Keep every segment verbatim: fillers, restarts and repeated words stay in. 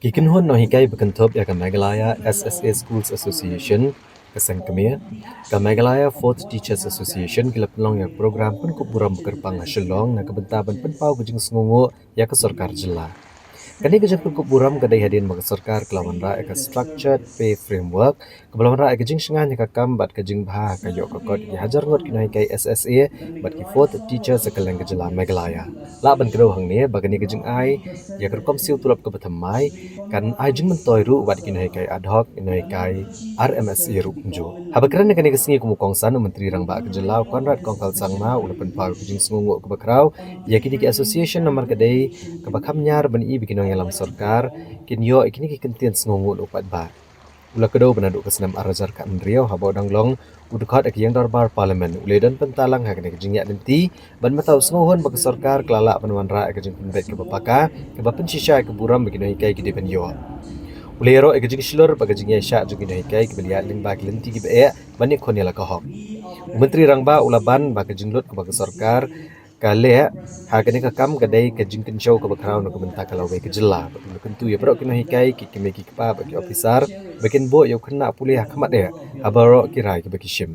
Ki kynhun nonghikai ba kynthup ïa ka Meghalaya S S A Schools Association, ka seng kmie, ka Meghalaya Fourth Teachers Association ki la pynlong ïa ka program pynkup burom ba kyrpang ha Shillong na ka bynta ban pynpaw ka jingsngewnguh ïa ka sorkar jylla. Kane ka jingpynkup burom ka dei hadien ba ka sorkar ka la wanrah ïa ka Structured Pay Framework, kaba la wanrah ïa ka jingshngaiñ ïa ka kam bad ka jingbha ha ka ïoh ka kot ki hajar ngut ki nonghikai S S A bad ki fourth teachers ha kylleng ka jylla Meghalaya. Lah ban kdew hangne ba kane ka jingai ïa ka rukom siew tulop kaba thymmai kan ai jingmyntoi ruh wat ki nonghikai ad hoc, ki nonghikai R M S A ruh kumjuh. Haba kren ha kane ka sngi kum u kongsan, u Myntri Rangbah ka jylla, u Conrad Kongkal Sangma, u la pynpaw ïa ka jingsngewnguh kaba khraw ïa kine ki association namar ka dei kaba kham ñiar ban ïohi ba ki nongïalam sorkar kin ïoh ïa kine ki kyntien sngewnguh na u paidbah. U la kdew ba naduh ka snem ar hajar khathynriew haba u dang long u dkhot ha ka ïing dorbar Parliament, u la ïadon bynta lang ha kane ka jingïaid lynti ban mynta u sngewhun ba ka sorkar ka la lah ban wanrah ïa ka jingpynbeit kaba paka, kaba pynshisha ïa ka burom ba ki nonghikai ki dei ban ïoh. U la ïaroh ïa ka jingshlur bad ka jingïaishah jong ki nonghikai kiba la ïaid lyngba ki lynti kiba eh ban ïakhun ïa la ka hok. U Myntri Rangbah u la ban ba ka jinglut kaba ka sorkar ka leh ha kane ka kam ka dei ka jingkynshew kaba khraw na ka bynta ka lawei ka jylla. Bad u la kyntu ïa baroh ki nonghikai, ki kmie ki kpa bad ki ophisar ba kin buh ïa u khynnah pule ha khmat eh ha baroh ki rai kiba ki shim.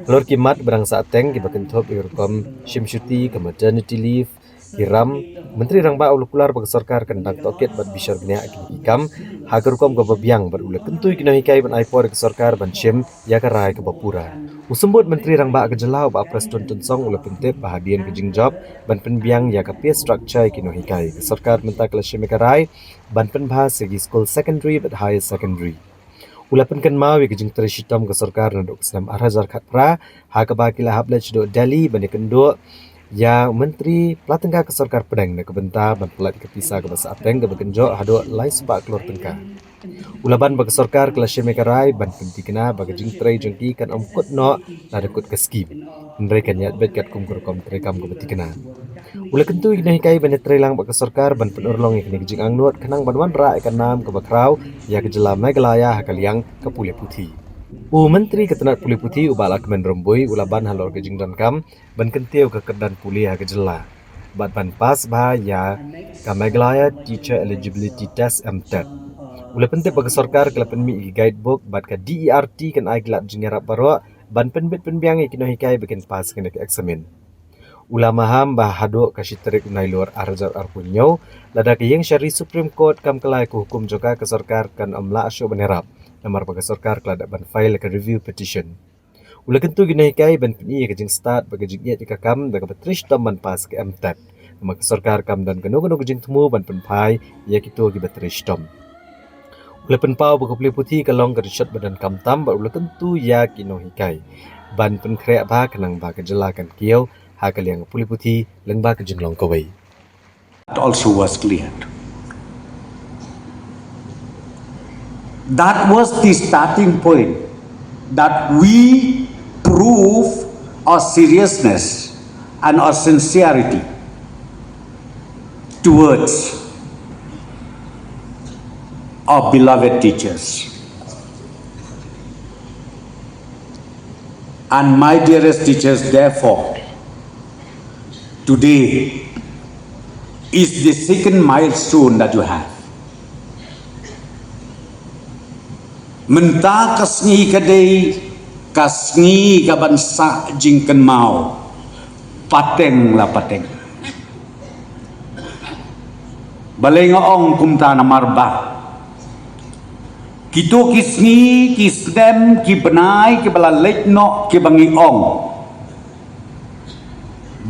Halor ki mat ba dang sahteng kiba kynthup ïa ka rukom shim shuti, ka maternity leave, ki ram, u Myntri Rangbah u la kular ba ka sorkar kan dang tohkit bad bishar bniah ïa kine ki kam ha ka rukom kaba biang bad u la kyntu ïa ki nonghikai ban ai por ïa ka sorkar ban shim ïa ka rai kaba pura. U Symbud Myntri Rangbah ka jylla, u Bah Prestone Tynsong, u la pyntip ba hadien ka jingjop ban pynbiang ïa ka pay structure ïa ki nonghikai, ka sorkar mynta ka la shim ïa ka rai ban pynbha sha ki skul secondary bad higher secondary. U la pynkynmaw ïa ka jingtrei shitom ka sorkar naduh ka snem ar hajar khatphra, ha kaba ki la hap leit shaduh Delhi ban ïakynduh ïa u Myntri pla tyngka ka sorkar pdeng na ka bynta ban pyllait ïa ka pisa kaba sahteng kaba kynjoh haduh lai spah klur tyngka. U la ban ba ka sorkar ka la shim ïa ka rai ban pynthikna ba ka jingtrei jong ki kan ym kut noh lada kut ka skim, hynrei kan ïaid beit katkum ka rukom treikam kaba thikna. U la kyntu ïa ki nonghikai ban ïatrei lang bad ka sorkar ban pynurlong ïa kane ka jingangnud khnang ban wanrah ïa ka nam kaba khraw ïa ka jylla Meghalaya ha ka liang ka pule puthi. U Myntri ka tnat pule puthi, u Bah Lahkmen Rymbui, u la ban halor ka jingdonkam ban kyntiew ka kyrdan pule ha ka jylla bad ban pass bha ïa ka Meghalaya Teacher Eligibility Test, MTET. U la pyntip ba ka sorkar ka la pynmih ïa ki guidebook bad ka DERT kan ai ki lad jingïarap baroh ban pynbit pynbiang ïa ki nonghikai ba kin pass kane ka eksamin. U la maham ba haduh ka shi tarik u Nailur ar hajar arphew hynñiew, lada ka ïing shari Supreme Court kam kylla ïa ka hukum jong ka, ka sorkar kan ym lah shuh ban ïarap, namar ba ka sorkar ka la dep ban file ïa ka review petition. U la kyntu ïa ki nonghikai ban pyni ïa ka jingstad bad ka jingïeit ïa ka kam da kaba trei shitom ban pass ka MTET, namar ka sorkar kam don kano kano ka jingthmu ban pynphai ïa kito kiba trei shitom. U la pynpaw ba ka pule puthi ka long ka rishot ba donkam tam bad u la kyntu ïa ki nonghikai ban pynkhreh bha khnang ba ka jylla kan kiew ha ka liang ka pule puthi lyngba ka jinglong kawei. That also was cleared. That was the starting point that we prove our seriousness and our sincerity towards our beloved teachers. And my dearest teachers, therefore, today is the second milestone that you have. Mynta ka sngi ka dei ka sngi ka ban sah jingkynmaw pateng la pateng. Balei nga ong kumta? Namar ba kito ki sngi, ki snem, ki bnai kiba la leit noh kiba ngi ong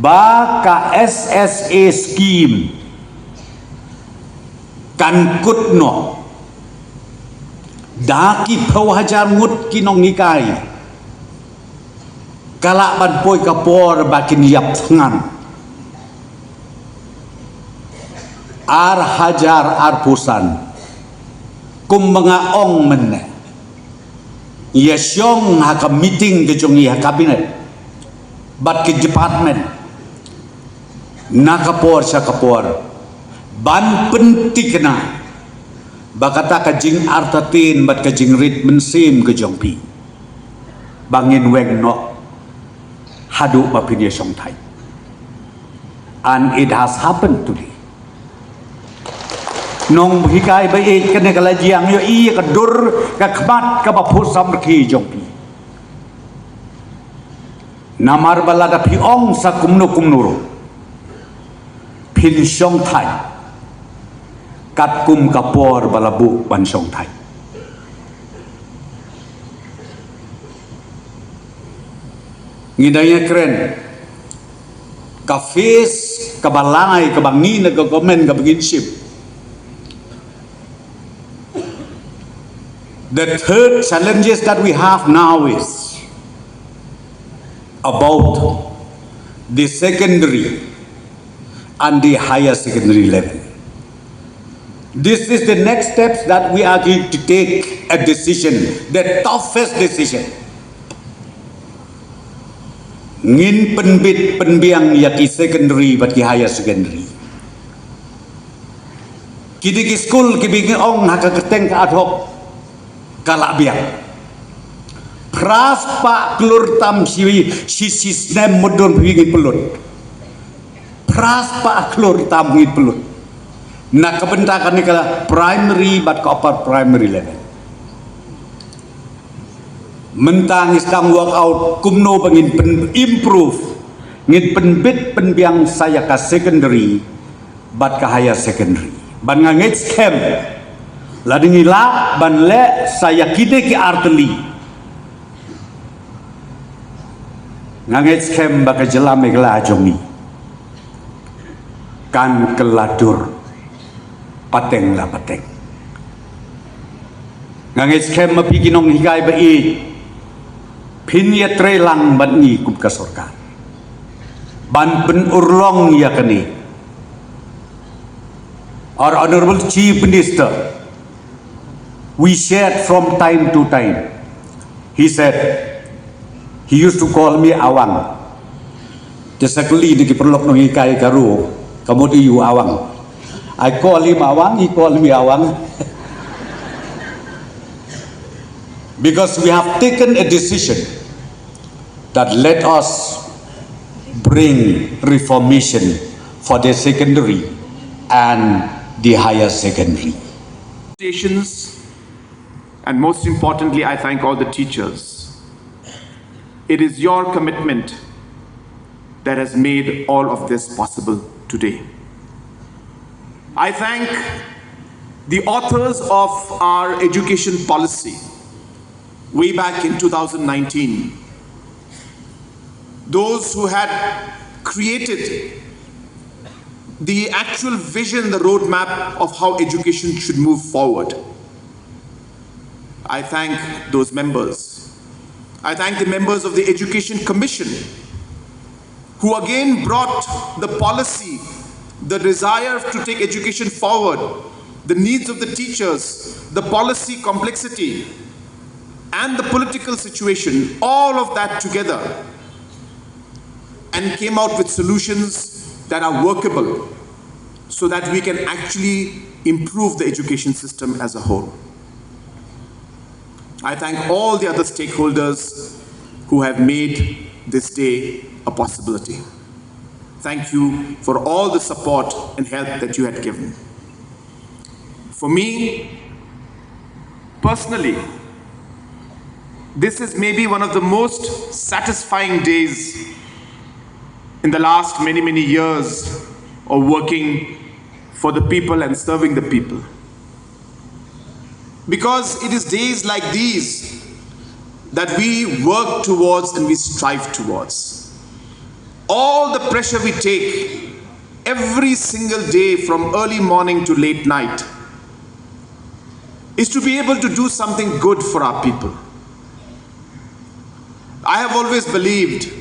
ba ka S S A scheme kan kut noh da ki phew hajar ngut ki nonghikai, ka lah ban poi ka por ba kin ïap thngan. Ar hajar arphew san, kumba nga ong mynne, ïa shong ha ka meeting ka jong ngi ha cabinet bad ki department na ka por sha ka por ban pynthikna ba kata ka jingartatien bad ka jingrit mynsiem ka jong phi ba ngin weng noh haduh ba phin ïa shong thait. And it has happened today. Nonghikai ba ïeit, kane ka la jia, ïohi ïa ka dur ka khmat kaba phuh samrkhie jong phi. Namar ba lada phi ong sa kumno kumno ruh, phin shong thait katkum ka por ba la buh ban shong thait. Ngi dang ïakren ka phase kaba lai kaba ngi na ka government kaba ngin shim. The third challenges that we have now is about the secondary and the higher secondary level. This is the next steps that we are going to take a decision, the toughest decision. Ngin pynbit pynbiang ïa ki secondary bad ki higher secondary. Kine ki skul kiba ngi ong ha ka kyrteng ka ad hoc ka la biang. Phra spah klur tam shi, shi, shi snem mudon phi ngi pynlut. Phra spah klur tam ngi pynlut na ka bynta kane ka primary bad ka upper primary level. Mynta ngi sdang work out kumno ba ngin pyn improve, ngin pynbit pynbiang sa ïa ka secondary bad ka higher secondary. Bad nga ngeit skhem lada ngi lah ban leh sa ïa kine ki artylli, nga ngeit skhem ba ka jylla Meghalaya jong ngi kan kylla dur pateng la pateng. Nga ngeit skhem ma phi ki nonghikai ba ïeit, phin ïatreilang bad ngi kum ka sorkar ban pynurlong ïa kane. Our Honorable Chief Minister, we shared from time to time. He said, he used to call me Awang. Te sa kylli na ki paralok nonghikai Garo, ka mut aiu Awang. I call him Awang, he call me Awang. Because we have taken a decision that let us bring reformation for the secondary and the higher secondary. Stations, and most importantly, I thank all the teachers. It is your commitment that has made all of this possible today. I thank the authors of our education policy way back in two thousand nineteen, those who had created the actual vision, the roadmap of how education should move forward. I thank those members. I thank the members of the Education Commission who again brought the policy, the desire to take education forward, the needs of the teachers, the policy complexity, and the political situation, all of that together, and came out with solutions that are workable so that we can actually improve the education system as a whole. I thank all the other stakeholders who have made this day a possibility. Thank you for all the support and help that you had given. For me, personally, this is maybe one of the most satisfying days in the last many, many years of working for the people and serving the people. Because it is days like these that we work towards and we strive towards. All the pressure we take every single day from early morning to late night is to be able to do something good for our people. I have always believed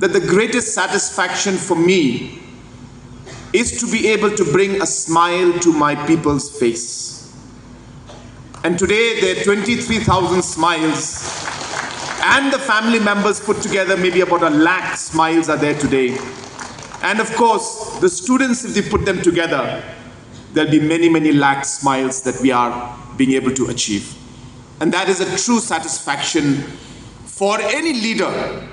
that the greatest satisfaction for me is to be able to bring a smile to my people's face. And today, there are twenty-three thousand smiles, and the family members put together, maybe about a lakh smiles are there today. And of course, the students, if they put them together, there'll be many, many lakh smiles that we are being able to achieve. And that is a true satisfaction for any leader,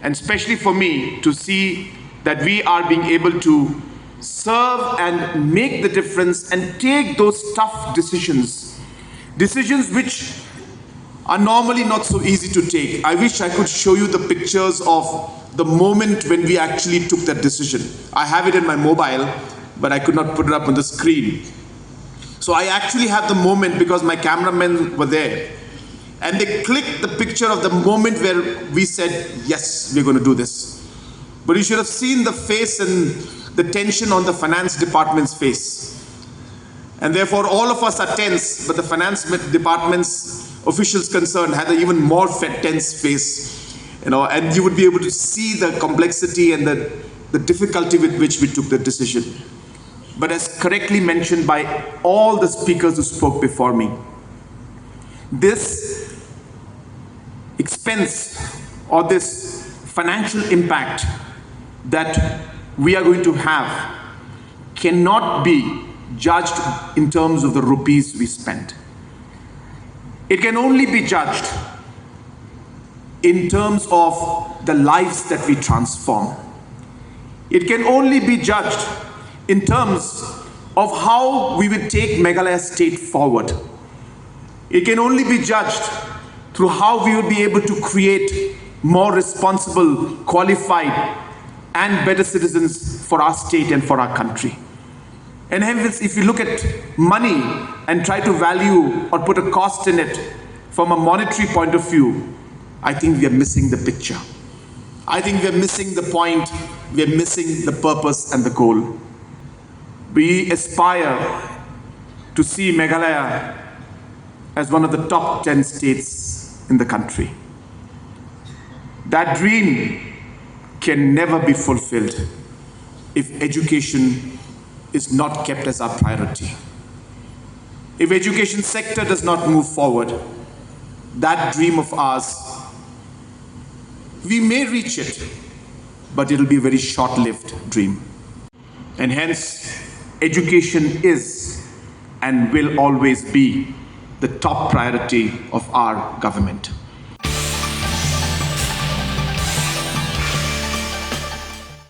and especially for me, to see that we are being able to serve and make the difference and take those tough decisions, decisions which are normally not so easy to take. I wish I could show you the pictures of the moment when we actually took that decision. I have it in my mobile, but I could not put it up on the screen. So I actually have the moment because my cameramen were there. And they clicked the picture of the moment where we said, "Yes, we're going to do this." But you should have seen the face and the tension on the finance department's face. And therefore, all of us are tense, but the finance mi- department's officials concerned had an even more fe- tense face. You know, and you would be able to see the complexity and the, the difficulty with which we took the decision. But as correctly mentioned by all the speakers who spoke before me, this expense or this financial impact that we are going to have cannot be judged in terms of the rupees we spend. It can only be judged in terms of the lives that we transform. It can only be judged in terms of how we will take Meghalaya State forward. It can only be judged through how we will be able to create more responsible, qualified, and better citizens for our state and for our country. And hence, if you look at money and try to value or put a cost in it from a monetary point of view, I think we are missing the picture. I think we are missing the point, we are missing the purpose and the goal. We aspire to see Meghalaya as one of the top ten states in the country. That dream can never be fulfilled if education is not kept as our priority. If education sector does not move forward, that dream of ours, we may reach it, but it'll be a very short-lived dream. And hence, education is and will always be the top priority of our government.